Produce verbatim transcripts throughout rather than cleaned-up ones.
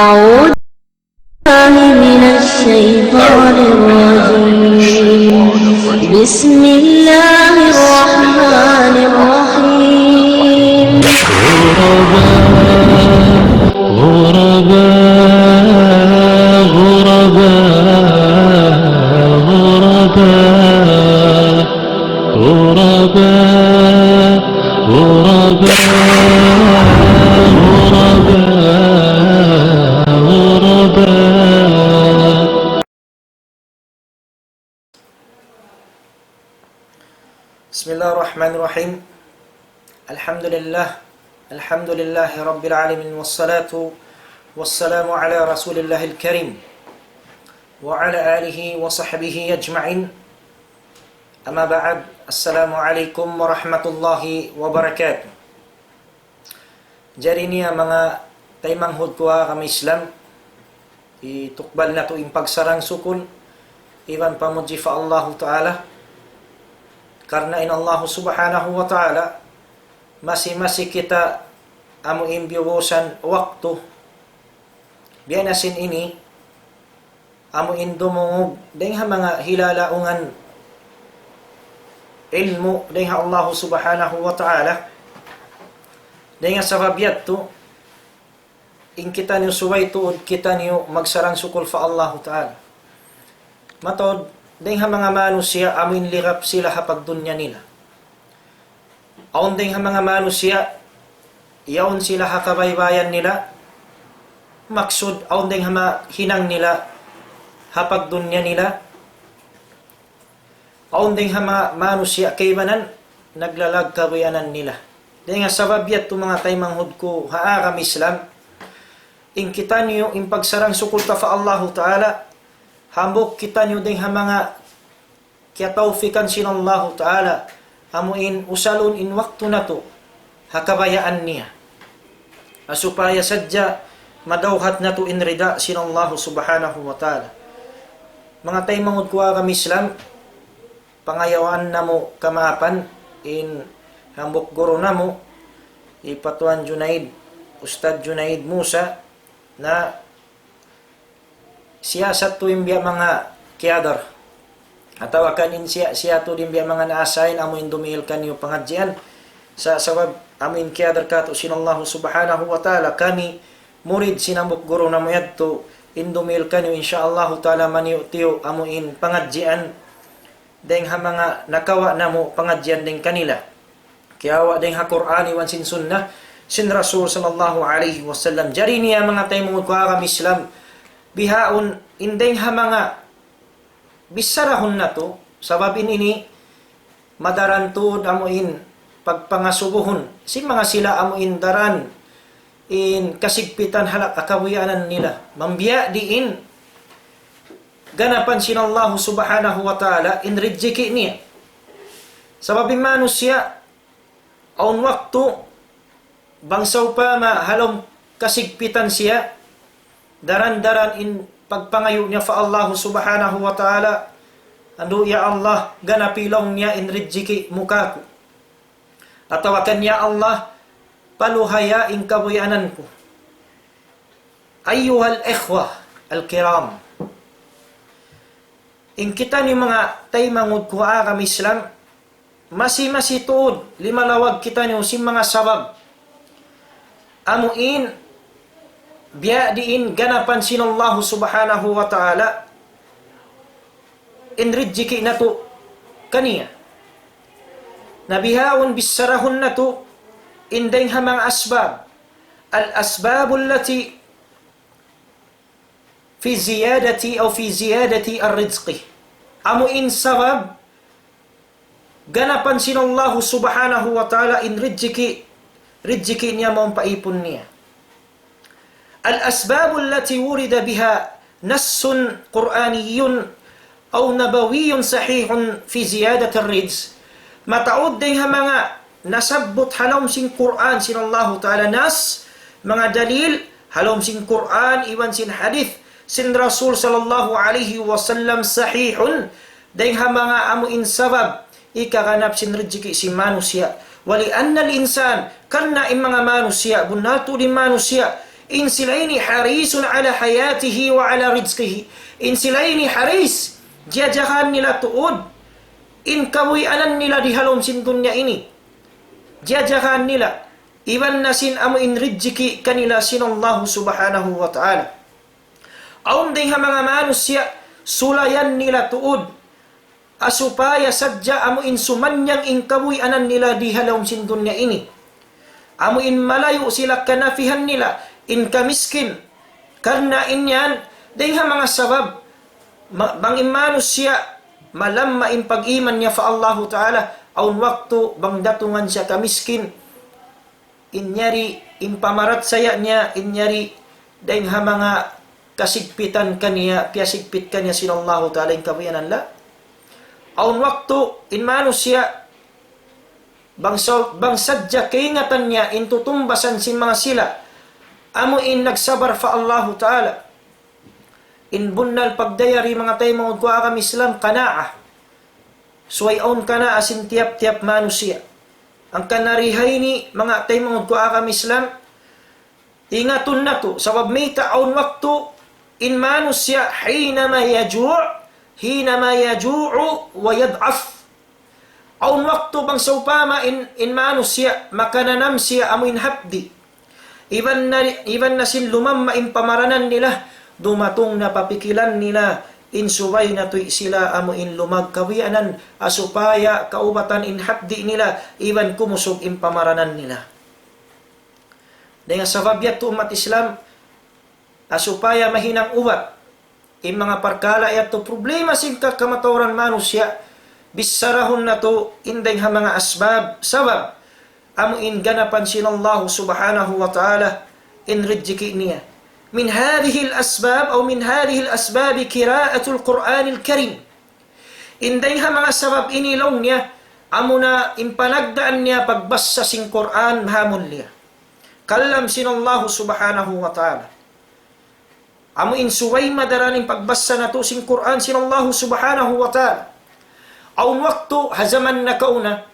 أعوذ بالله من الشيطان الرجيم. بسم الله الرحمن الرحيم. غرباء، غرباء، غرباء، غرباء. غرباء، غرباء، غرباء، غرباء. بسم الله الرحمن الرحيم. الحمد لله. الحمد لله رب العالمين، والصلاة والسلام على رسول الله الكريم وعلى آله وصحبه أجمعين. أما بعد، السلام عليكم ورحمة الله وبركاته. Jari niya manga taymanghud ku ha agama Islam, hitukbal natu' in pagsarang-sukul iban pamudji pa Allahu Ta'ala. Karna' in Allahu Subhanahu wa Ta'ala masi-masi kita amu in biyubusan waktu. Biya' na sin ini, amu in dumungug dayng ha manga hilalaungan ilmu' dayng ha Allahu Subhanahu wa Ta'ala. Dayng ha sabab yadtu, in kitaniyu subay tuud kitaniyu magsarang-sukul pa Allahu Ta'ala. Mataud, dayng ha manga manusiya' amu in lirap sila ha pagdunya nila. Awn dayng ha manga manusiya', yaun sila ha kabaybayan nila. Maksud, awn dayng ha manga hinang nila ha pagdunya nila. Awn dayng ha manga manusiya' kaibanan naglalag kabuhianan nila. Dayng ha sabab yadtu manga taymanghud ku ha agama Islam, in kitaniyu in pagsarang-sukul ta pa Allahu Ta'ala, hambuuk kitaniyu dayng ha manga kiyatawfikan sin Allahu Ta'ala, amu in usalun in waktu natu' ha kabayaan niya. Ha supaya sadja madawhat natu' in rida sin Allahu Subhanahu wa Ta'ala. Manga taymanghud ku ha agama Islam, pangayawaan namu' kamaapan in hambuuk guru namu', hi Pa Tuan Junaid, Ustadz Junaid Musa, na siyasat tuud in biya' manga kiyadar. Atawa kan in siya, siya tuud in biya' manga na-assign amu in dumihil kaniyu pangadjian. Sa' sabab amu in kiyadar katu' sin Allahu Subhanahu wa Ta'ala, kami murid sin hambuuk guru namu' yadtu, in dumihil kaniyu, insya Allahu Ta'ala, maniyu'-tiyu' amu in pangadjian dayng ha manga nakawa' namu' pangadjian dayng kanila. Kiyawa' dayng ha Qur'an iban sin Sunnah sin Rasul sallallahu alayhi wasallam. Jari niya manga taymanghud ku ha agama Islam, bihaun in dayng ha manga bissarahun natu', sabab in ini madaran tuud amu in pagpangasubuhun sin manga sila amu in daran in kasigpitan ha lawm kabuhianan nila. Bang biya' diin ganapan sin Allahu Subhanahu wa Ta'ala in rijiki' niya. Sabab in manusiya', awn waktu, bang sawpama ha lawm kasigpitan siya, daran-daran in pagpangayu' niya pa Allahu Subhanahu wa Ta'ala, "Andu', ya Allah, ganapi laung niya in rijiki' mu kāku'." Atawa kan, "Ya Allah, paluhaya in kabuhianan ku." أيها الإخوة الكرام, in kitaniyu manga taymanghud ku ha agama Islam, masi-masi tuud limalawag kitaniyu sin manga sabab. Amu in, biya' diin ganapan sin Allahu Subhanahu wa Ta'ala in rijiki' natu' kaniya. Na bihaun bissarahun natu' in dayng ha manga asbab. الأسباب التي في زيادة أو في زيادة الرزق. Amu in sabab ganapan sin Allahu Subhanahu wa Ta'ala in rijiki', rijiki' niya mawn pa ipun niya. الأسباب التي ورد بها نص قرآني أو نبوي صحيح في زيادة الرزق. Mataud dayng ha manga nasabbut ha lawm sin Qur'an sin Allahu Ta'ala, nas, manga dalil ha lawm sin Qur'an iban sin hadith sin Rasul sallallahu alayhi wasallam sahihun, dayng ha manga amu in sabab hikaganap sin rijiki' sin manusiya'. ولأن الإنسان, karna' in manga manusiya', bunnal tuud in manusiya', In sila ini حريص على حياته وعلى رزقه. In sila ini haris, jajagahan nila tuud in kabuhianan nila di ha lawm sin dunya ini. Jajagahan nila iban na sin amu in rijiki' kanila sin Allah Subhanahu wa Ta'ala. Awn dayng ha manga manusiya', sulayan nila tuud, supaya sadja amu in sumanyang in kabuhianan nila di ha lawm sin dunya ini. Amu in malayu' sila kanafihan nila, in kamiskin. Karna' in yan, dayng ha manga sabab, ma-, bang in manusiya', malamma in pag-iman niya pa Allahu Ta'ala, awn waktu bang datungan siya kamiskin, in yari, in pamarachaya niya, in yari, dayng ha manga kasigpitan kaniya, piyasigpit kaniya sin Allahu Ta'ala in kabuhianan la. Awn waktu, in manusiya', bang sa-, bang sadja kaingatan niya, in tutumbasan sin manga sila, amu in nagsabar pa Allahu Ta'ala. In bunnal pagdayari manga taymanghud ku agama Islam, qanaah. Subay awn qanaah sin tiyap-tiyap manusiya'. Hangkan na di ha ini manga taymanghud ku agama Islam, ingatun natu', sabab mayta' awn waktu in manusiya' حينما يجوع، حينما يجوع ويضعف. Awn waktu bang sawpama in, in manusiya' makananam siya amu in hapdi'. Iban na, iban na sin lumamma in pamaranan nila, dumatung na pa pikilan nila, in subay na tuy sila amu in lumag kabuhianan, supaya kaubatan in hapdi' nila, iban kumusug in pamaranan nila. Dayng ha sabab yadtu ummat Islam, supaya mahinang ubat in manga parkala' yadtu problema sin ka-, kamatauran manusiya', bissarahun natu' in dayng ha manga asbab, sabab, amu in ganapan sin Allah Subhanahu wa Ta'ala in rijiki' niya. من هذه الأسباب أو من هذه الأسباب قراءة القرآن الكريم. In dayng ha manga sabab ini laung niya, amuna in panagnaan niya pagbassa sin Qur'an mahamulliya. Kalam sin Allah Subhanahu wa Ta'ala. Amu in subay madaran in pagbassa natu' sin Qur'an sin Allah Subhanahu wa Ta'ala. Awn waktu ha jaman nakauna,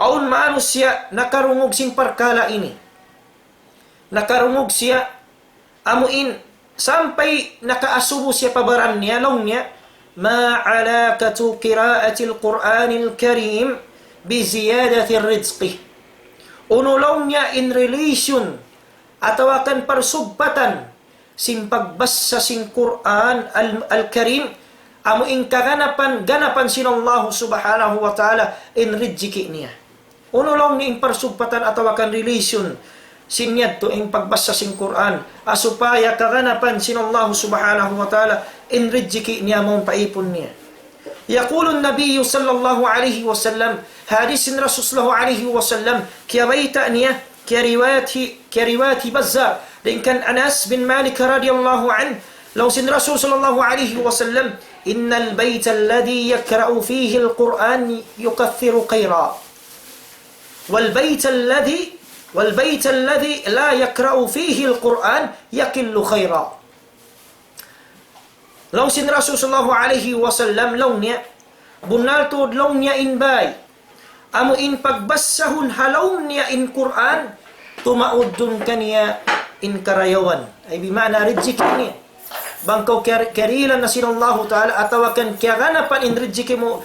awn manusiya' nakarungug sin parkala' ini. Nakarungug siya, amu in sampay nakaasubu siya pa baran niya, laung niya, ما علاقة قراءة القرآن الكريم بزيادة الرزق؟ Unu laung niya in relation atawa kan parsugpatan sin pagbassa sin Qur'an al-, Al-Karim, amu in kaganapan, ganapan sin Allah Subhanahu wa Ta'ala in rijiki' niya. Unu laung niya in parsugpatan atawa kan relation sin yadtu in pagbassa sin Qur'an, supaya kaganapan sin Allah Subhanahu wa Ta'ala in rijiki' niya mawn pa ipun niya. يقول النبي صلى الله عليه وسلم, hadis sin Rasul sallallahu alayhi wasallam, kiyabayta' niya, kiyariwayat hi, kiyariwayat hi Bazzar, dayn kan Anas bin Malik radiyallahu anhu, laung sin Rasul sallallahu alayhi wasallam, إن البيت الذي يقرأ فيه القرآن يكثر خيرا، والبيت الذي، والبيت الذي لا يقرأ فيه القرآن يقل خيرا. Laung sin Rasul sallallahu alayhi wasallam, laung niya, bunnal tuud laung niya in bāy, amu in pagbassahun ha lawm niya in Qur'an, tumaud duun kaniya in karayawan. Ay bima'na rijiki' niya. Bang kaw kar-, karihilan na sin Allahu Ta'ala, atawa kan kiyaganapan in rijiki' mu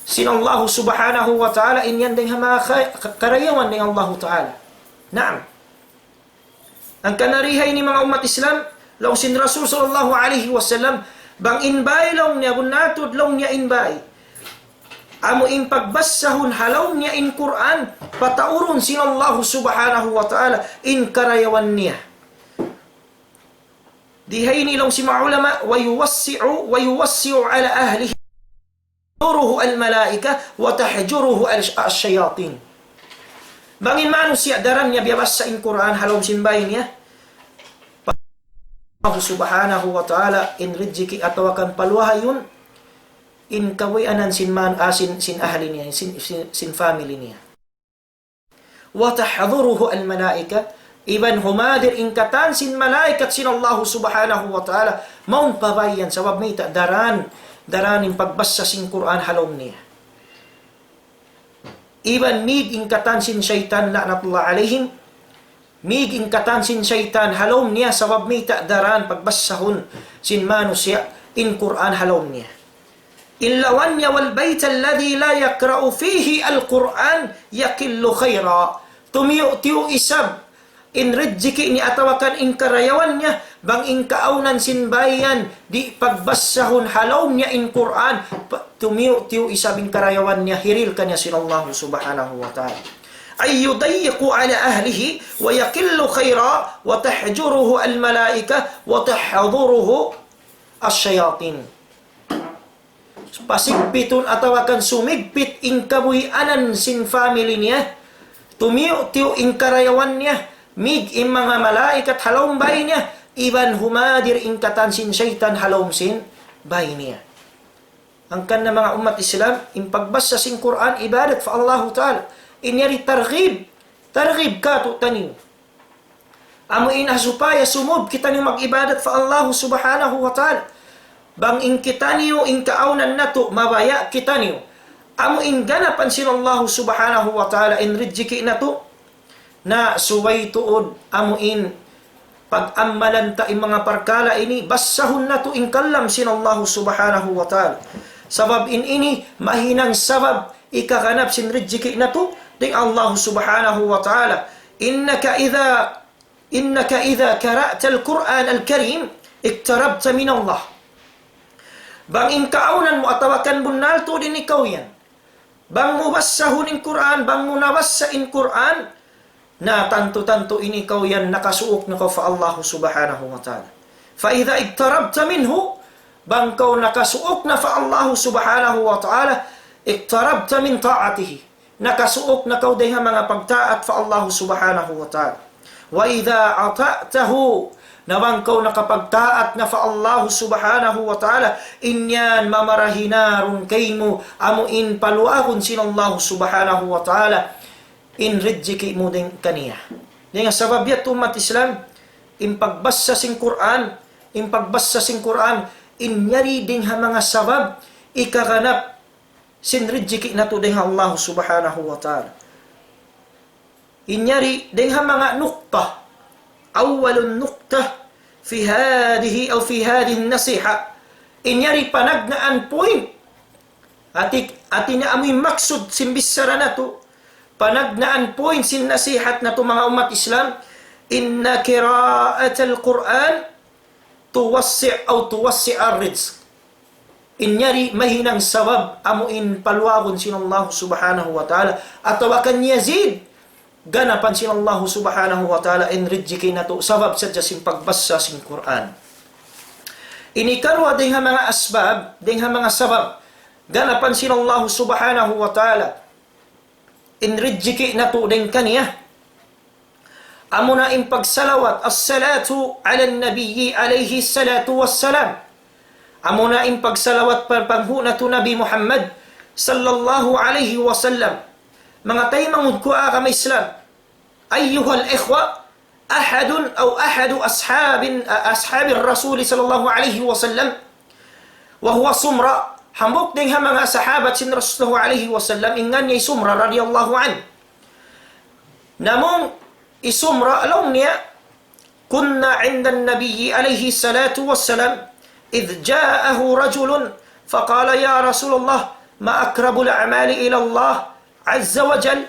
sin Allahu Subhanahu wa Ta'ala, in yan dayn ha manga ka-, ka-, karayawan dayn Allahu Ta'ala. Naam. Hangkan na di ha ini manga ummat Islam, laung sin Rasul sallallahu alayhi wasallam, bang in bāy laung niya, bunnal tuud laung niya in bāy, amu in pagbassahun ha lawm niya in Qur'an, pataurun sin Allahu Subhanahu wa Ta'ala in karayawan niya. Di ha ini laung sin manga ulama, ويوسع، ويوسع على أهله، تحضره الملائكة وتهجره الش-، الشياطين. Bang in manusiya' daran niya biyabassa in Qur'an ha lawm sin bāy niya, Allah Subhanahu wa Ta'ala in rijiki' atawa kan paluhayun in kabuhianan sin man-, ah, sin, sin ahli niya, sin, sin, sin family niya. وتحضره الملائكة, iban humadir in katan sin malaikat sin Allahu Subhanahu wa Ta'ala, mawn pa bāy yan, sabab mayta', daran, daran in pagbassa sin Qur'an ha lawm niya. Iban mīg in katan sin saytan, la'natullah alayhim, Mig in katan sin saytan ha lawm niya, sabab mayta' daran pagbassahun sin manusiya' in Qur'an ha lawm niya. In lawan niya, والبيت الذي لا يقرأ فيه القرآن يقل خيرا. Tumiyu'-tiyu' isab in rijiki' niya atawa kan in karayawan niya, bang in kaawnan sin bay yan di' pagbassahun ha lawm niya in Qur'an, pa-, tumiyu'-tiyu' isab in karayawan niya, hiril kaniya sin Allah Subhanahu wa Ta'ala. أي يضيق على أهله ويقل خيرا وتهجره الملائكة وتحضره الشياطين. Pasigpitun atawa kan sumigpit in kabuhianan sin family niya, tumiyu'-tiyu' in karayawan niya, mig in manga malaikat ha lawm bay niya, iban humadir in katan sin saytan ha lawm sin bay niya. Hangkan na manga ummat Islam, in pagbassa sin Qur'an ibadat pa Allahu Ta'ala. In yari targhib, targhib kātu'niyu. Amu in ha supaya sumūb kitaniyu mag-ibadat pa Allahu Subhanahu wa Ta'ala. Bang in kitaniyu, in kaawnan natu', mabaya' kitaniyu. Amu in ganapan sin Allahu Subhanahu wa Ta'ala in rijiki' natu'. Na subay tuud amu in pag-ammalan ta in manga parkala' ini, bassahun natu' in kalam sin Allahu Subhanahu wa Ta'ala. Sabab in ini mahinang sabab ikaganap sin rijiki' natu' dayn Allahu Subhanahu wa Ta'ala. إنك إذا إنك إذا قرأت القرآن الكريم اقتربت من الله. Bang in kaawnan mu atawa kan bunnal tuud in ikaw yan. Bang mu bassahun in Qur'an, bang mu nabassa in Qur'an, na tantu-tantu in ikaw yan nakasuuk na kaw pa Allahu Subhanahu wa Ta'ala. فإذا اقتربت منه, bang kaw nakasuuk na pa Allahu Subhanahu wa Ta'ala, اقتربت من طاعته. Nakasuuk na kaw dayn ha manga pagtaat pa Allahu Subhanahu wa Ta'ala. وإذا أطعته, na bang kaw nakapagtaat na pa Allahu Subhanahu wa Ta'ala, in yan mamarahi na duun kaymu, amu in paluagun sin Allahu Subhanahu wa Ta'ala in rijiki' mu dayn kaniya. Dayn ha sabab yadtu ummat Islam, in pagbassa sin Qur'an, in pagbassa sin Qur'an, in yari dayn ha manga sabab ikaganap sin rijiki' natu' dayn ha Allah Subhanahu wa Ta'ala. In yari dayn ha manga nukta. أول نقطة في هذه أو في هذه النصيحة. In yari panagnaan point. Hati, hati niya amu in maksud sin bichara natu'. Panagnaan point sin nasihat natu' manga ummat Islam. إن قراءة القرآن توسع أو توسع الرزق. In yari mahinang sabab amu in paluagun sin Allah Subhanahu wa Ta'ala. Atawa kan يزيد ganapan sin Allah Subhanahu wa Ta'ala in rijiki' natu' sabab sadja sin pagbassa sin Qur'an. Ini karuwa dayn ha manga asbab, dayn ha manga sabab ganapan sin Allah Subhanahu wa Ta'ala in rijiki' natu' dayn kaniya. Amuna in pagsalawat, الصلاة على النبي عليه الصلاة والسلام. Amuna in pagsalawat pa panghu' natu' Nabi Muhammad sallallahu alayhi wasallam. Manga taymanghud ku agama Islam. أيها الإخوة، أحد أو أحد أصحاب، أصحاب الرسول صلى الله عليه وسلم وهو سمرة. Hambuuk dayn ha manga sahabat sin Rasulullah alayhi wasallam, in ngan niya hi Sumra radiyallahu anhu. Namung hi Sumra laung niya, كنا عند النبي عليه الصلاة والسلام إذ جاءه رجل فقال: يا رسول الله، ما أقرب الأعمال إلى الله عز وجل؟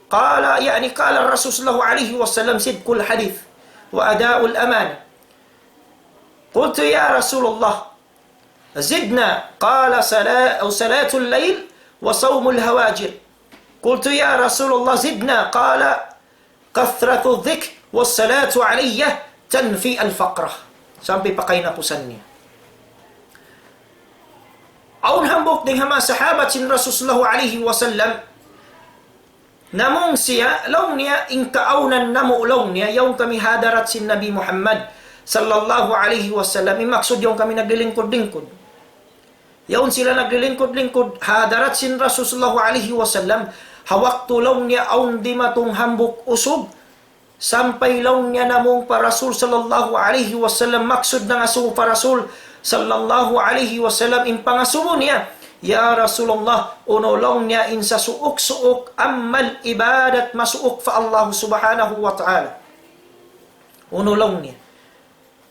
قال، يعني قال الرسول صلى الله عليه وسلم: صدق الحديث وأداء الأمانة. قلت: يا رسول الله، زدنا. قال: صلاة، أو صلاة الليل وصوم الهواجر. قلت: يا رسول الله، زدنا. قال: كثرة الذكر والصلاة علي تنفي الفقر. Sampay pa kahinapusan niya. Awn hambuuk dayn ha manga sahabat sin Rasul sallallahu alayhi wasallam, namung siya, laung niya, in kaawnan namu' laung niya, yaun kami ha hadarat sin Nabi Muhammad sallallahu alayhi wasallam. In maksud yaun kami naglilingkud-lingkud. Yaun sila naglilingkud-lingkud ha hadarat sin Rasul sallallahu alayhi wasallam. Ha waktu laung niya awn dimatung hambuuk usug, sampay laung niya namung pa Rasul sallallahu alayhi wasallam, maksud nangasubu pa Rasul sallallahu alayhi wasallam in pangasubu niya, "Ya Rasulullah, unu laung niya in sasuuk-suuk amal ibadat masuuk pa Allah Subhanahu wa Ta'ala?" Unu laung niya?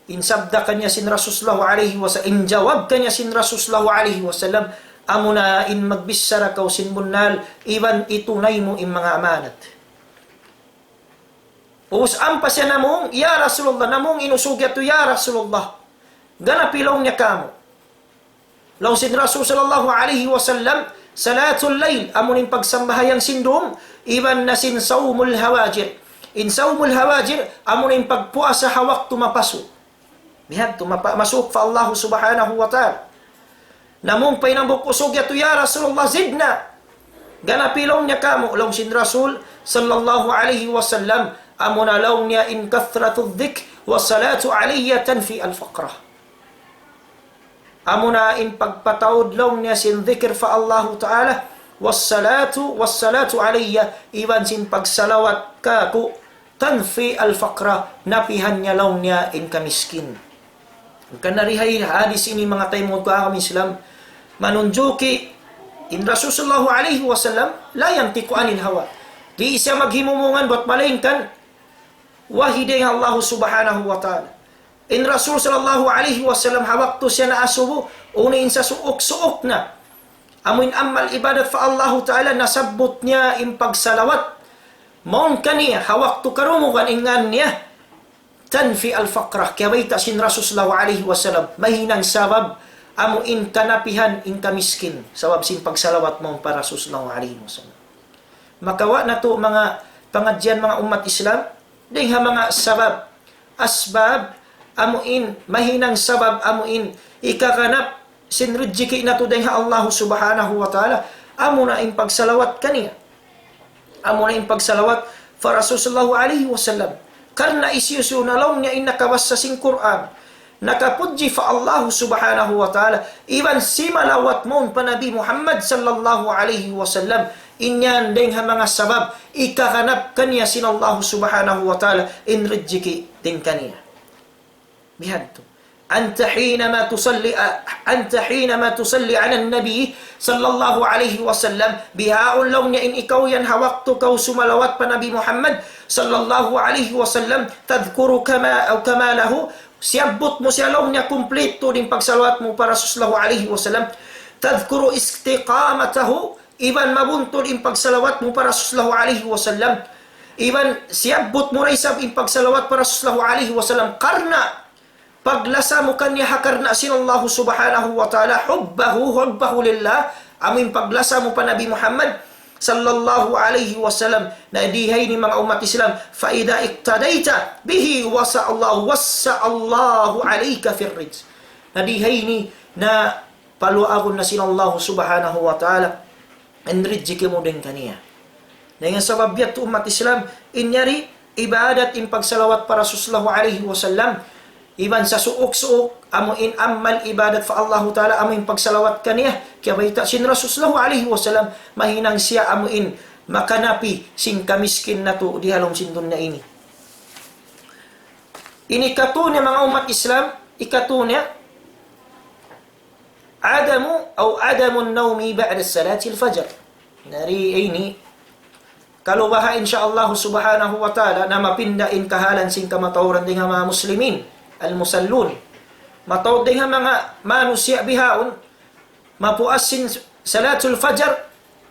In sabda kaniya sin Rasul sallallahu alayhi wasallam, in jawab kaniya sin Rasul sallallahu alayhi wasallam, amuna in magbichara kaw sin bunnal, iban itunay mu in manga amanat. Ubus ampa siya namung, "Ya Rasulullah, namung in usug yadtu, ya Rasulullah." Ganapi laung niya kāmu'. Laung sin Rasul sallallahu alayhi wasallam, salatul layl, amu in pagsambahayang sin dum, iban na sin sawmul hawajir. In sawmul hawajir, amu in pagpuasa ha waktu mapasu'. Bihadtu, mapa-, masuuk pa Allah subhanahu wa ta'ala. Namung pa in hambuuk usug yadtu, "Ya Rasulullah, zidna." Ganapi laung niya kāmu', laung sin Rasul sallallahu alayhi wasallam, amuna laung niya in kathratul dhikr wa salatu alayya tanfi al-faqrah. Amuna in pagpataud laung niya sin dhikr pa Allahu Ta'ala, wassalatu, wassalatu alayya, iban sin pagsalawat kāku', tanfi al-faqra, napihan niya laung niya in kamiskin. Hangkan na di ha hadis ini manga taymanghud ku ha agama Islam, manunjuki in Rasul sallallahu alayhi wasallam, la yantiqu anil hawa. Di' siya maghimumungan bat malaingkan wahi dayn ha Allah subhanahu wa ta'ala. In Rasul sallallahu alayhi wasallam ha waktu siya naasubu, unu in sasuuk-suuk na amu in amal ibadat pa Allahu Ta'ala, nasabbut niya in pagsalawat. Mawn kaniya, ha waktu karungugan in ngan niya, tanfi al-faqrah, kiyabayta' sin Rasul sallallahu alayhi wasallam, mahinang sabab amu in kanapihan in kamiskin, sabab sin pagsalawat mawn pa Rasul sallallahu alayhi wasallam. Makawa' natu' manga pangadjian manga ummat Islam, dayn ha manga sabab, asbab, amu in, mahinang sabab, amu in, ikakanap sin rijiki' natu' dayn ha Allah subhanahu wa ta'ala, amuna in pagsalawat kaniya. Amuna in pagsalawat pa Rasul sallallahu alayhi wasallam. Karna' hisiyu-siyu na laung niya in nakabassa sin Qur'an, nakapudji pa Allah subhanahu wa ta'ala, iban simalawat mawn pa Nabi Muhammad sallallahu alayhi wasallam, in yan dayn ha manga sabab, ikakanap kaniya sin Allah subhanahu wa ta'ala, in rijiki' dayn kaniya. Bihadtu. أنت حينما تصلي، أنت حينما تصلي على النبي صلى الله عليه وسلم، bihaun laung niya in ikaw yan ha waktu kaw sumalawat pa Nabi Muhammad sallallahu alayhi wasallam, تذكر كما-، أو كماله, siyabbut mu siya laung niya kumpletu in pagsalawat mu pa Rasul sallallahu alayhi wasallam, تذكر استقامته, iban mabuntul in pagsalawat mu pa Rasul sallallahu alayhi wasallam, iban siyabbut mu da isab in pagsalawat pa Rasul sallallahu alayhi wasallam, karna' paglasa mu kaniya ha karna' sin Allah subhanahu wa ta'ala, حبه، حبه لله, amu in paglasa mu pa Nabi Muhammad sallallahu alayhi wasallam, na di ha ini manga ummat Islam, فإذا اقتديت به وسع الله، وسع الله عليك في الرزق. Na di ha ini na paluagun na sin Allah subhanahu wa ta'ala in rijiki' mu dayn kaniya. Dayn ha sabab yadtu ummat Islam, in yari ibadat in pagsalawat pa Rasul sallallahu alayhi wasallam, iban sasuuk-suuk, amu in amal ibadat pa Allahu ta'ala, amu in pagsalawat kaniya, kiyabayta' sin Rasul sallallahu alayhi wasallam, mahinang siya amu in makanapi sin kamiskin natu' di ha lawm sin dunya ini. Ini ikatu niya manga ummat Islam, ikatu niya, عدم، أو عدم النوم بعد صلاة الفجر. Na di ha ini, kalu baha' insya Allah subhanahu wa ta'ala na mapinda in kahalan sin kamatauran dayn ha manga muslimin, al-musallun. Mataud dayn ha manga manusiya' bihaun, mapuas sin salatul fajar,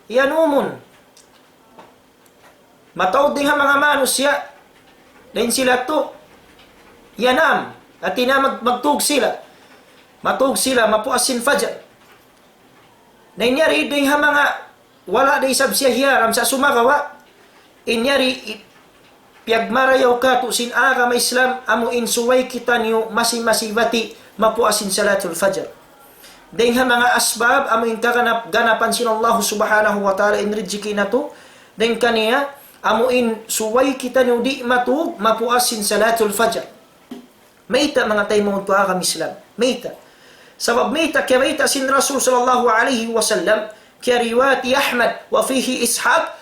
yanumun. Mataud dayn ha manga manusiya', dayn sila tu, yanam, hāti niya mag-, magtug sila. Matug sila, mapuas sin fajar. Na in yari dayn ha manga wala' da isab siya hiyaram sa' sumagawa', in yari i-, piyagmarayaw katu' sin agama Islam, amu in subay kitaniyu masi-masi bati' mapuas sin salatul fajar. Dayn ha manga asbab, amu in kaganap-ganapan sin Allah subhanahu wa ta'ala in rijiki' natu', dayn kaniya, amu in subay kitaniyu di' matug, mapuas sin salatul fajar. Mayta' manga taymanghud ku ha agama Islam? Mayta'? Sabab mayta', kiyabayta' sin Rasul sallallahu alayhi wasallam, kiyariwayat hi Ahmad, وفيه إسحاق,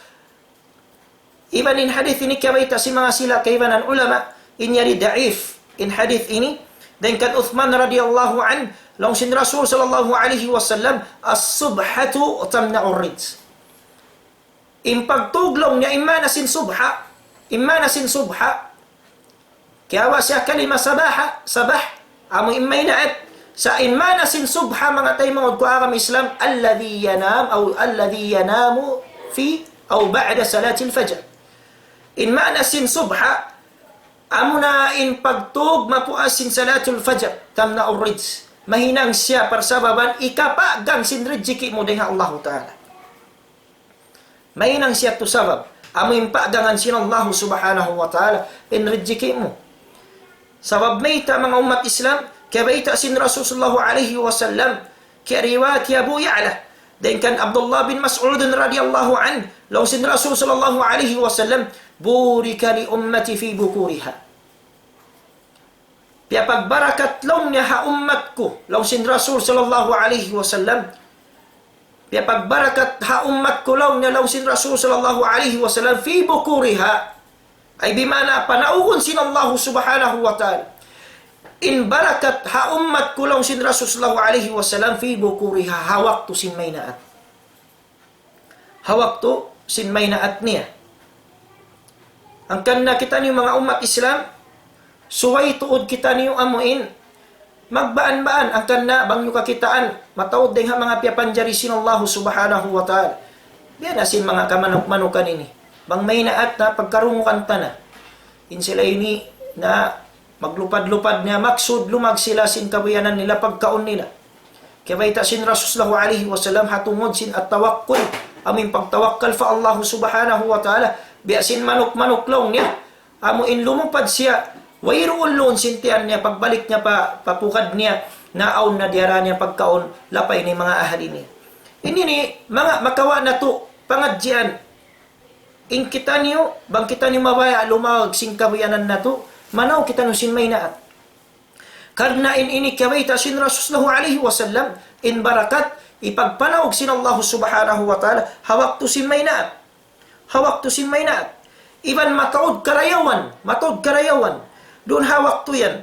iban in hadith ini kiyabayta' sin manga sila kaibanan ulama, in yari da'if in hadith ini. Dayn kan Uthman radiyallahu anhu, laung sin Rasul sallallahu alayhi wasallam, السبحة تمنع الرزق. In pagtug laung niya, in maana sin subha, in maana sin subha, Kiyawa' siya kalima sabaha, sabah, amu in maynaat. Sa' in maana sin subha, manga taymanghud ku agama Islam, الذي ينام أو الذي ينام في أو بعد صلاة الفجر. In maana sin subha, amuna in pagtug mapuas sin salatul fajr, تمنع الرجس. Mahinang siya parsababan hikapagang sin rijiki' mu dayn ha Allahu Ta'ala. Mahinang siya tu sabab. Amu in pagangan sin Allahu Subhanahu wa Ta'ala in rijiki' mu. Sabab mayta', manga ummat Islam, kiyabayta' sin Rasul sallallahu alayhi wasallam, kiyariwayat hi Abu Ya'la, dayn kan Abdullah bin Mas'ud radiyallahu anhu, laung sin Rasul sallallahu alayhi wasallam, بورك لأمتي في بكورها. Piyapagbarakat laung niya ha ummat ku, laung sin Rasul sallallahu alayhi wasallam. Piyapagbarakat ha ummat ku laung niya, laung sin Rasul sallallahu alayhi wasallam, في بكورها. Ay bima'na panaugun sin Allahu Subhanahu wa Ta'ala in barakat ha ummat ku, laung sin Rasul sallallahu alayhi wasallam, في بكورها, ha waktu sin maynaat. Ha waktu sin maynaat niya. Hangkan na kitaniyu manga ummat Islam, subay tuud kitaniyu amu in magbaan-baan, hangkan na bang niyu kakitaan, mataud dayn ha manga piyapanjari sin Allahu Subhanahu wa Ta'ala. Biya' na sin manga kamanuk-manukan ini. Bang maynaat na pagkarungugan ta na. In sila ini na maglupad-lupad niya, maksud lumag sila sin kabuyanan nila, pagkaun nila. Kiyabayta' sin Rasul sallallahu alayhi wasallam ha tungud sin at-tawakkul, amu in pagtawakkal pa Allahu Subhanahu wa Ta'ala, biya' sin manuk-manuk laung niya, amu in lumupad siya, wayruun luun sin tiyan niya, pagbalik niya pa, pa pukad niya, naawn na diyara niya pagkaun, lapay na in manga ahli niya. Ini ini, manga makawa' natu' pangadjian, in kitaniyu, bang kitaniyu mabaya' lumawag sin kabuyanan natu', manaug kitaniyu sin maynaat. Karna' in ini kiyabayta' sin Rasul sallallahu alayhi wasallam, in barakat, hipagpanaug sin Allahu Subhanahu wa Ta'ala, ha waktu sin maynaat. Ha waktu sin maynaat. Iban mataud karayawan, mataud karayawan. Duun ha waktu yan.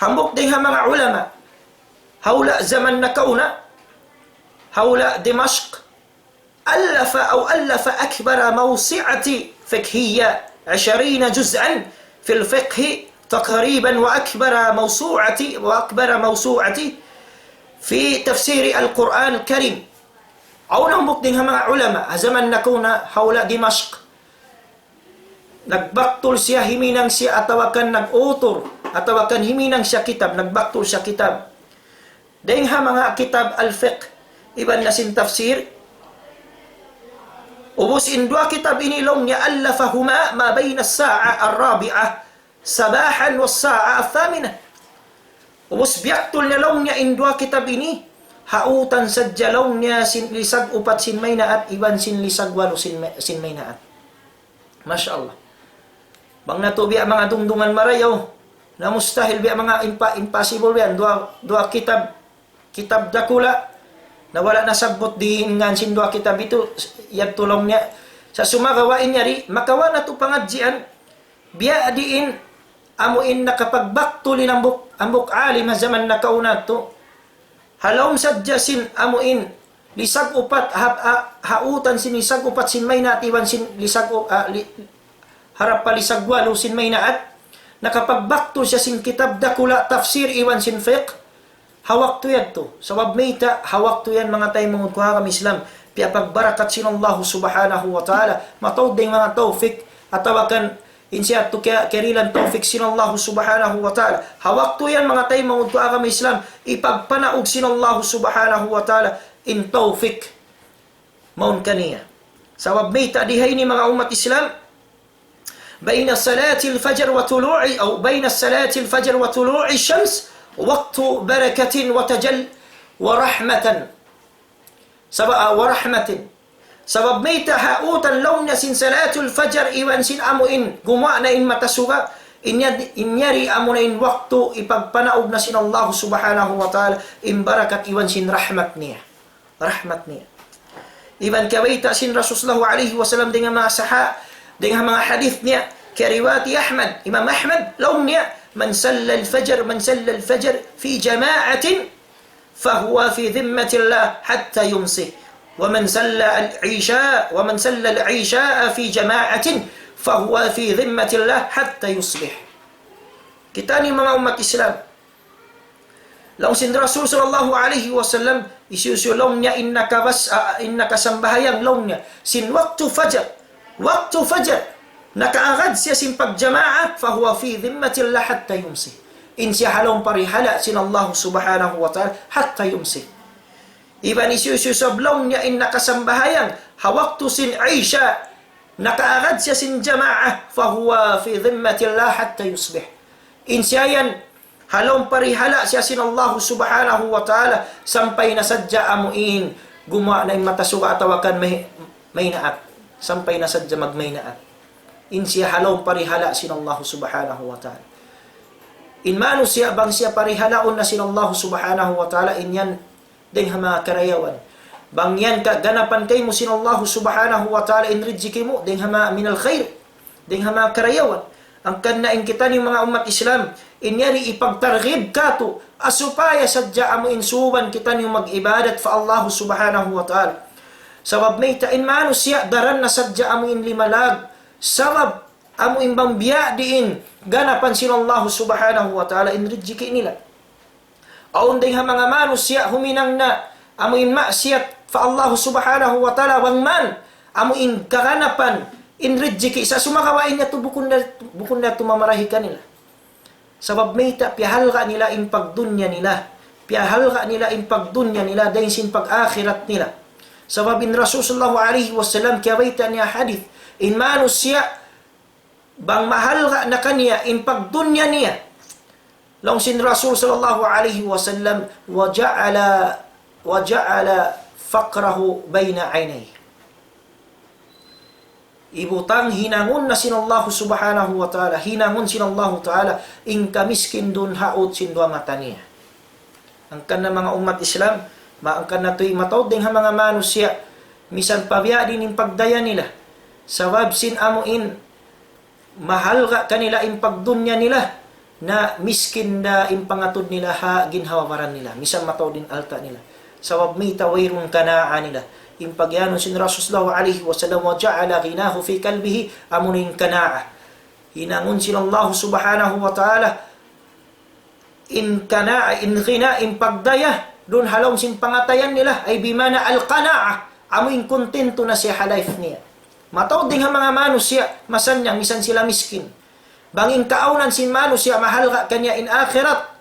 Hambuuk dayn ha manga ulama. Hawla' jaman nakauna. Hawla' Dimashq. ألف أو ألف أكبر موسوعة فقهية عشرين جزءا في الفقه تقريبا وأكبر موسوعة وأكبر موسوعة في تفسير القرآن الكريم. Awn hambuuk dayn ha manga ulama, ha jaman nakauna, hawla' Dimashq. Nagbaktul siya, himinang siya, atawa kan nag-utur, atawa kan himinang siya kitab, nagbaktul siya kitab. Dayn ha manga kitab al-fiqh, iban na sin tafsir. Ubus in duwa kitab ini laung niya ألفهما ما بين الساعة الرابعة صباحا والساعة الثامنة. Ubus biyaktul niya laung niya in duwa kitab ini, ha utan sadja laung niya sin lisag upat sin maynaat iban sin lisag walu sin may-, sin maynaat. Masha Allah. Bang natu' biya' manga dungdungan marayaw, na mustahil biya' manga impa-, impossible biya' yan. Duwa, duwa kitab, kitab dakula', na wala' nasabbut di in ngan sin duwa kitab itu, yadtu laung niya. Sa' sumagawa' in yari, makawa' natu' pangadjian, biya' diin, amu in nakapagbaktul in hambuuk, hambuuk alim ha jaman nakauna tu. Ha lawm sadja sin amu in lisag upat, ha, ha, ha utan sin lisag upat sin maynaat iban sin lisag u-, ah, li-, harap pa lisag walu sin maynaat. Nakapagbaktul siya sin kitab dakula' tafsir iban sin fiqh. Ha waktu yadtu. Sabab mayta', ha waktu yan manga taymanghud ku ha agama Islam, piyapagbarakat sin Allahu Subhanahu wa Ta'ala, mataud in manga tawfik, atawa kan in siya tu kaya-, kiyarihilan tawfik sin Allahu Subhanahu wa Ta'ala. Ha waktu yan manga taymanghud ku ha agama Islam, hipagpanaug sin Allahu Subhanahu wa Ta'ala in tawfik mawn kaniya. Sabab mayta' di ha ini manga ummat Islam, بين صلاة الفجر وطلوع، أو بين صلاة الفجر وطلوع الشمس وقت بركة وتجل ورحمة. Sabab, ah, ورحمة. Sabab mayta' ha utan lawm niya sin salatul fajar iban sin amu in gumuwa' na in mata suga, in ya-, in yari amu na in waktu hipagpanaug na sin Allahu Subhanahu wa Ta'ala in barakat iban sin rahmat niya. Rahmat niya. Iban kiyabayta' sin Rasul sallallahu alayhi wasallam dayn ha manga saha-, dayn ha manga hadith niya, kiyariwayat hi Ahmad, Imam Ahmad, laung niya, من صلى الفجر، من صلى الفجر في جماعة فهو في ذمة الله حتى يمسي، ومن صلى العشاء، ومن صلى العشاء في جماعة فهو في ذمة الله حتى يصبح. Kitaniyu manga ummat Islam. Laung sin Rasul sallallahu alayhi wasallam, hisiyu-siyu laung niya in nakabas-, ah, in nakasambahayang laung niya sin waktu fajar. Waktu fajar. Nakaagad siya sin pagjamaa, فهو في ذمة الله حتى يمسي. In siya ha lawm parihala' sin Allah subhanahu wa ta'ala, حتى يمسي. Iban hisiyu-siyu isab laung niya in nakasambahayang ha waktu sin Isha, nakaagad siya sin jamaa, فهو في ذمة الله حتى يصبح. In siya yan, ha lawm parihala' siya sin Allah subhanahu wa ta'ala, sampay na sadja amu in gumuwa' na in mata suga atawa kan may-, maynaat. Sampay na sadja magmaynaat. In siya ha lawm parihala' sin Allah subhanahu wa ta'ala. In manusiya' bang siya parihalaun na sin Allah subhanahu wa ta'ala, in yan dayng ha manga karayawan. Bang yan kaganapan kaymu sin Allah subhanahu wa ta'ala in rijiki mu, dayng ha manga من الخير. Dayng ha manga karayawan. Hangkan na in kitaniyu manga ummat Islam, in yari ipagtarghib katu', ha supaya sadja amu in suuban kitaniyu mag-ibadat pa Allah subhanahu wa ta'ala. Sabab mayta' in manusiya' daran na sadja amu in limalag. Sabab amu in bang biya' diin ganapan sin Allah subhanahu wa ta'ala in rijiki nila. Awn dayng ha manga manusiya' huminang na amu in maksiyat pa Allah subhanahu wa ta'ala bang man amu in kaganapan in rijiki sa' sumagawa' in yadtu bukun na, bukun na yadtu mamarahi kanila. Sabab mayta' piyahalga' nila in pagdunya nila. Piyahalga' nila in pagdunya nila dayn sin pag-akhirat nila. Sabab in Rasul sallallahu alayhi wasallam kiyabayta' niya hadith. In manusiya' bang mahalga' na kaniya in pagdunya niya. Laung sin Rasul sallallahu alayhi wasallam, وجعل، وجعل فقره بين عينيه. Ibutang hinangun na sin Allah subhanahu wa ta'ala, hinangun sin Allah ta'ala, in kamiskin duun ha ut sin duwa mata niya. Hangkan na manga ummat Islam, ma-, hangkan na tuud mataud dayng ha manga manusiya', misan pa biya' diin in pagdaya nila. Sabab sin amu in mahalga' kanila in pagdunya nila, na miskin da in pangatud nila ha ginhawa-baran nila, misan mataud in alta' nila. Sabab mayta', wayruun kanaa nila. In pagiyanun sin Rasul sallallahu alayhi wasallam, وجعل غناه في قلبه, amu na in kanaa. Hinangun sin Allah subhanahu wa ta'ala in kanaa, in ghina, in pagdaya, duun ha lawm sin pangatayan nila, ay bima'na al-qana'ah, amu in kuntintu na siya ha life niya. Mataud dayng ha manga manusiya', masannyang, misan sila miskin. Bang in kaawnan sin manusiya', mahalga' kaniya in akhirat,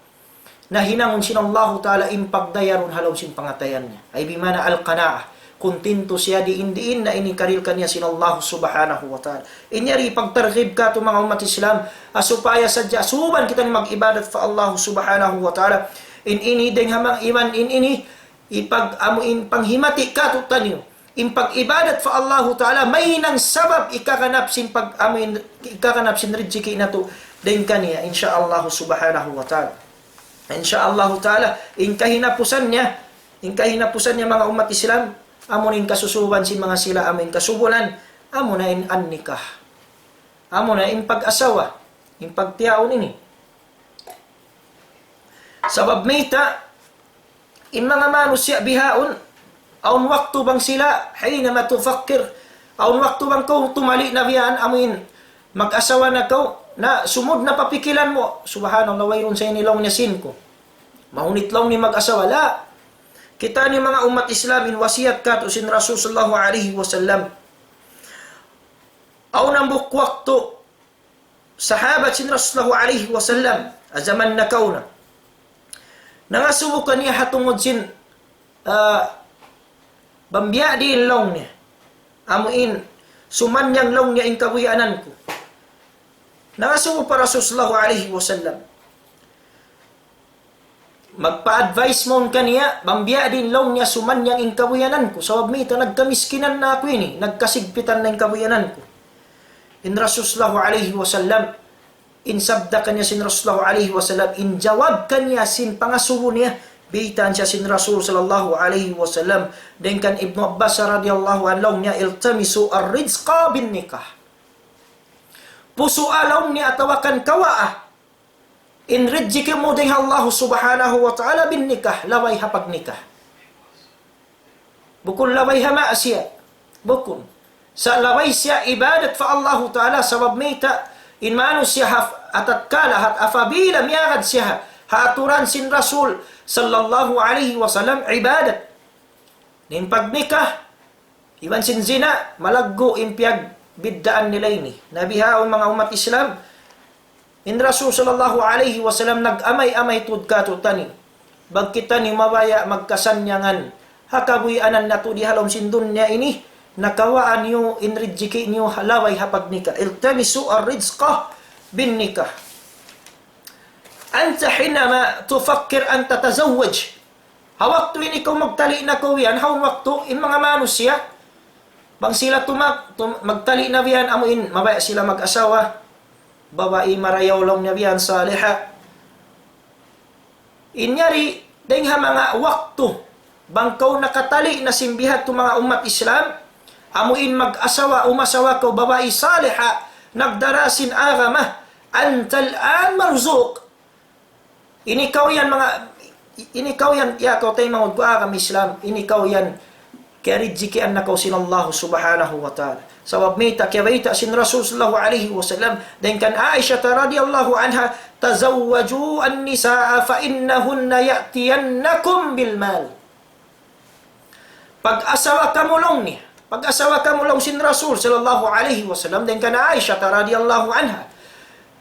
na hinangun sin Allahu ta'ala in pagdaya duun ha lawm sin pangatayan niya. Ay bima'na al-qana'ah. Kuntintu siya diin-diin na in hikarihil kaniya sin Allah subhanahu wa ta'ala. In yari pagtarghib katu' manga ummat Islam, ha supaya sadja suuban kitaniyu mag-ibadat pa Allah subhanahu wa ta'ala. In ini dayng ha manga iman in ini, ipag-, amu in panghimati katu'taniyu. In pag-ibadat pa Allah ta'ala, mahinang sabab hikaganap sin pag-, amu in, hikaganap sin rijiki natu' dayng kaniya, insya Allah subhanahu wa ta'ala. Insya Allah ta'ala, in kahinapusan niya, in kahinapusan niya manga ummat Islam, amu na in kasusuban sin manga sila, amu in kasubulan, amu na in an-nikah. Amu na in pag-asawa, in pagtiyaun ini. Sabab mayta', in manga manusiya' bihaun, awn waktu bang sila, حينما تفكر, awn waktu bang kaw tumali na biya' yan, amu in, mag-asawa na kaw, na sumud na pa pikilan mu, subhanallah, wayruun sa ini laung niya sin ku. Mahunit laung niya mag-asawa, la. Kitaniyu manga ummat Islam in wasiyat katu' sin Rasul sallallahu alayhi wasallam. Awn hambuuk waktu, sahabat sin Rasul sallallahu alayhi wasallam, ha jaman nakauna. Nangasubu kaniya ha tungud sin, ah, bang biya' diin laung niya. Amu in, sumannang laung niya in kabuhianan ku. Nangasubu pa Rasul sallallahu alayhi wasallam. Magpa-advise mawn kaniya, bang biya' diin laung niya sumannang in kabuhianan ku. Sabab mayta', nagkamiskinan na aku ini, nagkasigpitan na in kabuhianan ku. In Rasul sallallahu alayhi wasallam, in sabda kaniya sin Rasul sallallahu alayhi wasallam, in jawab kaniya sin pangasubu niya, biyaytaan siya sin Rasul sallallahu alayhi wasallam. Dayn kan Ibnu Abbas radiyallahu anhu laung niya, التمسوا الرزق بالنكاح. Pusua laung niya atawa kan kawaa in rijiki mu dayn ha Allah subhanahu wa ta'ala بالنكاح, labay ha pagnikah. Bukun labay ha maksiyat. Bukun. Sa' labay siya ibadat pa Allahu ta'ala sabab mayta', in manusiya' ha, atatkala hat apabila miyagad siya ha aturan sin Rasul sallallahu alayhi wasallam ibadat. In pagnikah, iban sin zina, malaggu' in piyagbiddaan nila ini. Na bihaun manga ummat Islam, in Rasul sallallahu alayhi wasallam nag-amay-amay tuud kātu'taniyu. Bang kitaniyu mabaya' magkasannyangan ha kabuhianan natu' di ha lawm sin dunya ini, na kawaa niyu in rijiki' niyu ha laway ha pagnikah. التمسوا الرزق بالنكاح. أنت حينما تفكر أن تتزوج, ha waktu ini kaw magtali' na kaw yan, ha awn waktu in manga manusiya', bang sila tuma-, tum-, magtali' na biyan, amu in mabaya' sila mag-asawa, babai marayaw laung niya biyan, saliha. In yari, dayng ha manga waktu, bang kaw nakatali' na sin biya' hādtu manga ummat Islam, amu in mag-asawa, umasawa kaw babai saliha, nagdara sin agama, أنت الآن مرزوق. Ini kaw yan manga, ini kaw yan, ya kaw taymanghud ku agama Islam, ini kaw yan kiyarijikian na kaw sin Allah subhanahu wa ta'ala. Sabab mayta', kiyabayta' sin Rasul sallallahu alayhi wasallam, dayn kan Aisha radiyallahu anha, تزوجوا النساء فإنهن يأتينكم بالمال. Pag-asawa kamu laung niya. Pag-asawa kamu laung sin Rasul sallallahu alayhi wasallam, dayn kan Aisha radiyallahu anha.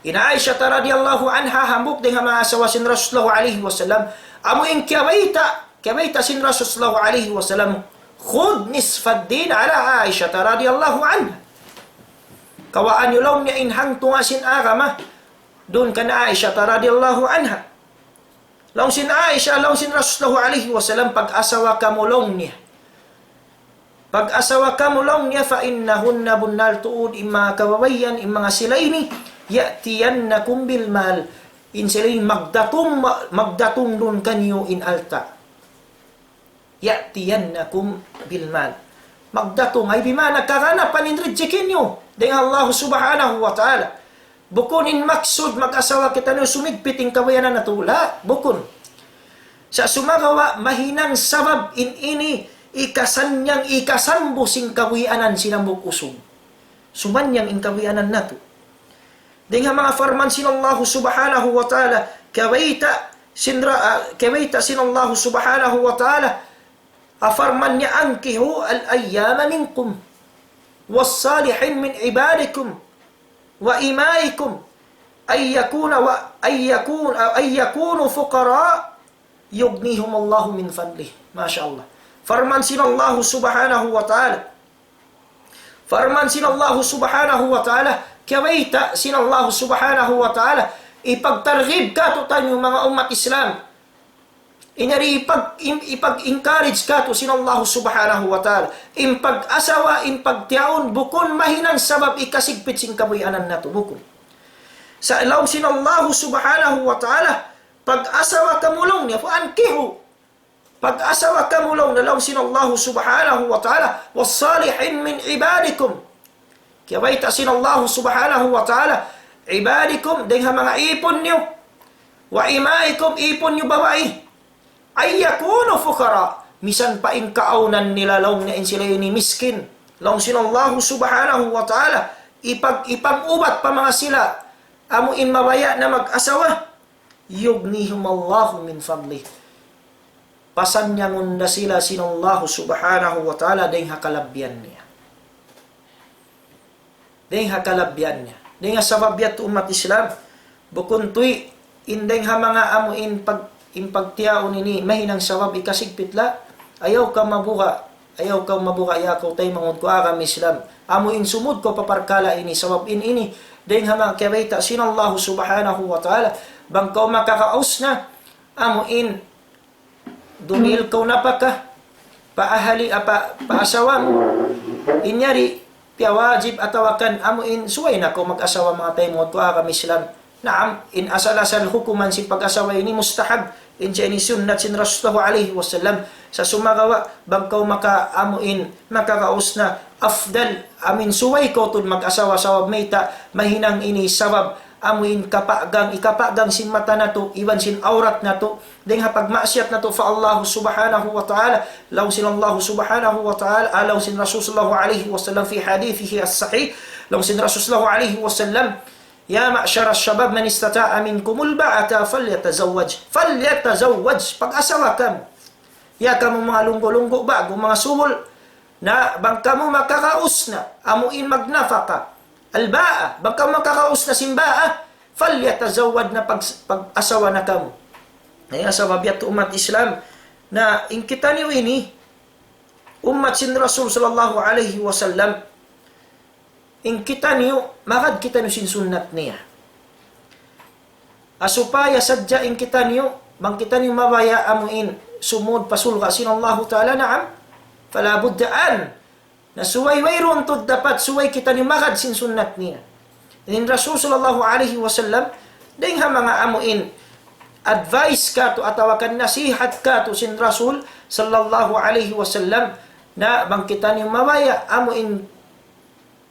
In Aisha radiyallahu anha, hambuuk dayn ha manga asawa sin Rasul sallallahu alayhi wasallam, amu in kiyabayta', kiyabayta' sin Rasul sallallahu alayhi wasallam, خذ نصف الدين على عائشة رضي الله عنها. Kawaa niyu laung niya in hangtunga' sin agama, duun kan Aisha radiyallahu anha. Laung sin Aisha, laung sin Rasul sallallahu alayhi wasallam, pag-asawa kamu laung niya. Pag-asawa kamu laung niya, فإنهن, bunnal tuud in manga kababaihan, in manga sila ini, يأتينكم بالمال. In sila ini magdatung, ma-, magdatung duun kaniyu in alta'. يأتينكم بالمال. Magdatung, ay bima'na kaganapan in rijiki niyu dayn ha Allah subhanahu wa ta'ala. Bukun in maksud mag-asawa kitaniyu sumigpit in kabuhianan natu', la, bukun. Sa' sumagawa' mahinang sabab in ini hikasannyang, hikasambu sin kabuhianan sin hambuuk usug. Sumannyang in kabuhianan natu'. Dayn ha manga parman sin Allah subhanahu wa ta'ala, kiyabayta' sin ra-, ah, kiyabayta' sin Allah subhanahu wa ta'ala, parman niya, أنكحوا الأيامى منكم والصالحين من عبادكم وإمائكم أن يكون و-، أن يكون، أن يكونوا فقراء يغنيهم الله من فضله. Masha Allah. Parman sin Allah subhanahu wa ta'ala. Parman sin Allah subhanahu wa ta'ala. Kiyabayta' sin Allah subhanahu wa ta'ala. Hipagtarghib kātu'niyu manga ummat Islam. In yari hipag-, in-, hipag-encourage kātu' sin Allah subhanahu wa ta'ala. In pag-asawa, in pagtiyaun, bukun mahinang sabab hikasigpit sin kabuhianan natu', bukun. Sa' laung sin Allah subhanahu wa ta'ala, pag-asawa kamu laung niya, فأنكحوا. Pag-asawa kamu laung niya, laung sin Allah subhanahu wa ta'ala, والصالحين من عبادكم. Kiyabayta' sin Allah subhanahu wa ta'ala, عبادكم, dayn ha manga īpun niyu, وإمائكم, īpun niyu babai, أن يكونوا فقراء, misan pa in kaawnan nila laung niya in sila ini miskin. Laung sin Allah subhanahu wa ta'ala, ipag-, ipang-ubat pa manga sila, amu in mabaya' na mag-asawa, يغنيهم الله من فضله. Pasannyangun da sila sin Allah subhanahu wa ta'ala dayn ha kalabbihan niya. Dayn ha kalabbihan niya. Dayn ha sabab yadtu ummat Islam, bukun tuud in dayn ha manga amu in pag-, in pagtiyaun ini, mahinang sabab hikasigpit, la, ayaw kaw mabuga', ayaw kaw mabuga' ya kaw taymanghud ku agama Islam. Amu in sumud kaw pa parkala' ini, sabab in ini, dayn ha manga kiyabayta' sin Allah subhanahu wa ta'ala, bang kaw makakaus na, amu in dumihil kaw napaka, pa ahali, apa, pa asawa mu. In yari, piyawajib atawa kan amu in subay na kaw mag-asawa manga taymanghud ku agama Islam. Naam, in asal-asal hukuman sin pag-asawa ini mustahab, in siya ini sunnat sin Rasulullah alayhi wasallam. Sa' sumagawa', bang kaw maka amu in, makakaus na afdal, amu in subay kaw tuud mag-asawa sabab mayta', mahinang ini sabab, amu in kapagang, ikapagang sin mata natu', iban sin awrat natu', dayn ha pagmaksiyat natu' pa Allah subhanahu wa ta'ala, laung sin Allah subhanahu wa ta'ala, ah, laung sin Rasul sallallahu alayhi wasallam في حديثه الصحيح, laung sin Rasul sallallahu alayhi wasallam, يا معشر الشباب من استطاع منكم الباءة فليتزوج. فليتزوج. Pag-asawa kamu. Ya kamu manga lunggu'-lunggu' ba'gu, manga subul, na bang kamu makakaus na, amu in magnafaka. Al-ba'a, bang kamu makakaus na sin ba'a, فليتزوج, na pag-, pag-asawa na kamu. Ay, asawa biya' tu ummat Islam. Na in kitaniyu ini, ummat sin Rasul sallallahu alayhi wasallam, in kitaniyu, magad kitaniyu sin sunnat niya. Ha supaya sadja in kitaniyu, bang kitaniyu mabaya' amu in sumud pa surga' sin Allahu Ta'ala, naam. فلا بد أن, na subay wayruun tuud dapat, subay kitaniyu magad sin sunnat niya. In Rasul sallallahu alayhi wasallam, dayng ha manga amu in advice katu' atawa kan nasihat katu' sin Rasul sallallahu alayhi wasallam, na bang kitaniyu mabaya' amu in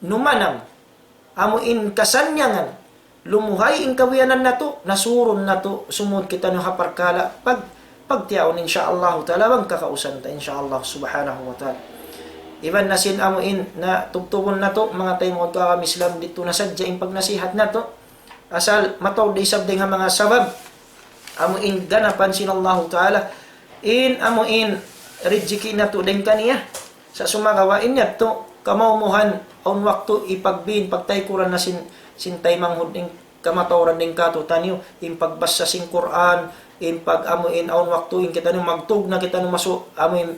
numanam, amu in kasannyangan, lumuhay in kawiyanan natu', na surun natu', sumud kitaniyu ha parkala', pag, pagtiyaun, insya Allah ta'ala, bang kakausan ta, insya Allah subhanahu wa ta'ala. Iban na sin amu in, na tubtubun natu', manga taymanghud ku ha agama Islam, didtu na sadja in pagnasihat natu', asal mataud da isab dayng ha manga sabab, amu in ganapan sin Allahu Ta'ala, in amu in rijiki' natu' dayng kaniya. Sa' sumagawa' in yadtu, kamaumuhan, awn waktu ipagbin, pagtaykuran na sin, sin taymanghud in kamatauran dayng kātu'niyu, in pagbassa sin Qur'an, in pag amu in awn waktu in kitaniyu magtug na kitaniyu masu-, amu in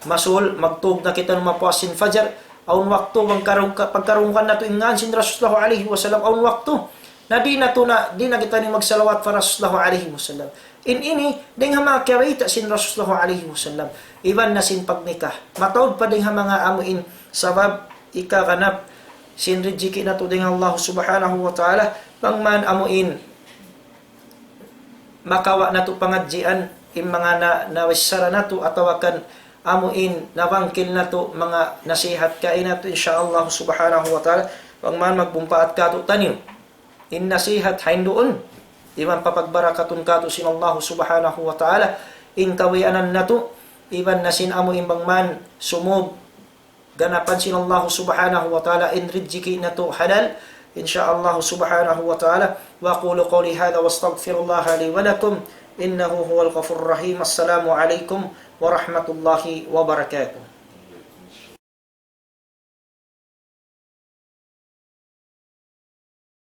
masul, magtug na kitaniyu mapuas sin fajar, awn waktu, bang karung-, ka-, pagkarungugan natu' in ngān sin Rasulullah alayhi wasallam, awn waktu, na di' natu' na, di' na kitaniyu magsalawat pa Rasulullah alayhi wasallam. In ini, dayng ha manga kiyabayta' sin Rasulullah alayhi wasallam. Iban na sin pagnikah. Mataud pa dayng ha manga amu in sabab ikaganap sin rijiki' natu' dayng ha Allah subhanahu wa ta'ala. Bang man amu in makawa' natu' pangadjian, in manga na, nabichara natu' atawa kan amu in nabangkil natu' manga nasihat kaina tu, insya Allah subhanahu wa ta'ala, bang man magmumpaat kātu'niyu in nasihat ha yan duun, iban papagbarakatun kātu' sin Allah subhanahu wa ta'ala, in kawiyanan natu', iban na sin amu in bang man sumud ganapan sin Allah subhanahu wa ta'ala in rijiki' natu' halal, insya Allah subhanahu wa ta'ala. وأقول قولي هذا وأستغفر الله لي ولكم إنه هو الغفور الرحيم. السلام عليكم ورحمة الله وبركاته.